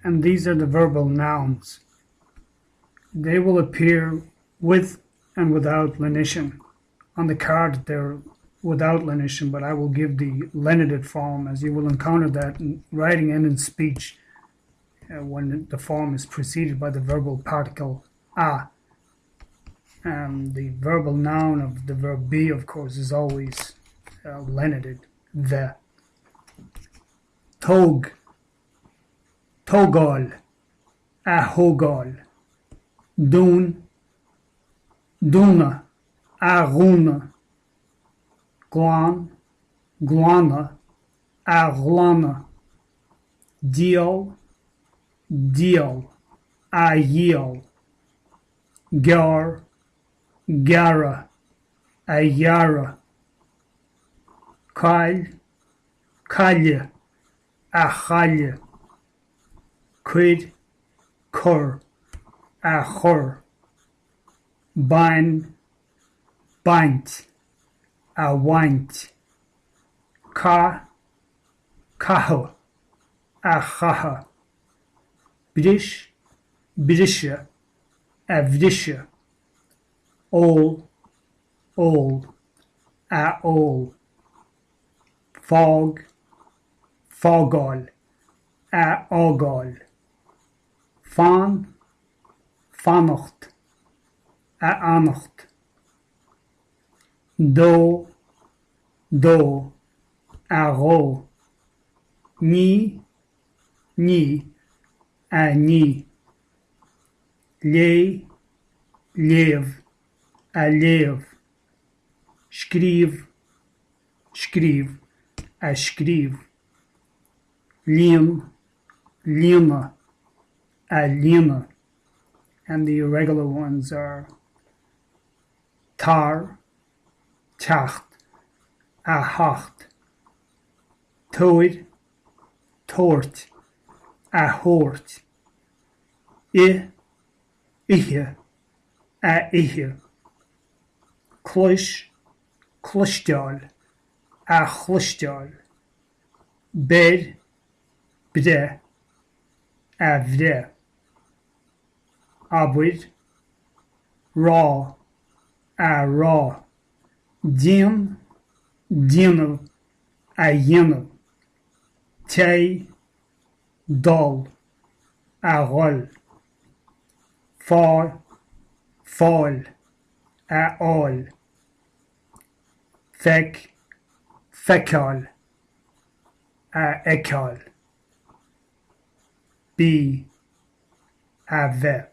And these are the verbal nouns. They will appear with and without lenition. On the card they're without lenition, but I will give the lenited form as you will encounter that in writing and in speech uh, when the form is preceded by the verbal particle a. And the verbal noun of the verb be, of course, is always uh, lenited, the. Tóg, tógáil, a thógáil, dún, dúnadh, a dhúnadh, glan, glanadh, a ghlanadh, díol, díol, a dhíol, gearr, gearradh, a ghearradh, caill, cailleadh, a chailleadh, cuir, cur, a chur, bain, baint, a bhaint, caith, caitheamh, a chaitheamh, bris, briseadh, a bhriseadh, ól, ól, a ól, fág, fágáil, a fhágáil, fan, fanacht, a fhanacht, dó, dó, a dhó, ní, nigh, a ní, léigh, léamh, a léamh, scríobh, scríobh, a scríobh, líon, líonadh, a líonadh, and the irregular ones are tar, teacht, a theacht, tabhair, tabhairt, a thabhairt, ith, ithe, a ithe, clois, cloisteáil, a chloisteáil, beir, breith, a bhreith, abair, rá, a rá, déan, déanamh, a dhéanamh, téigh, dul, a dhul, faigh, fáil, a fháil, feic, feiceáil, a fheiceáil, bí, a bheith.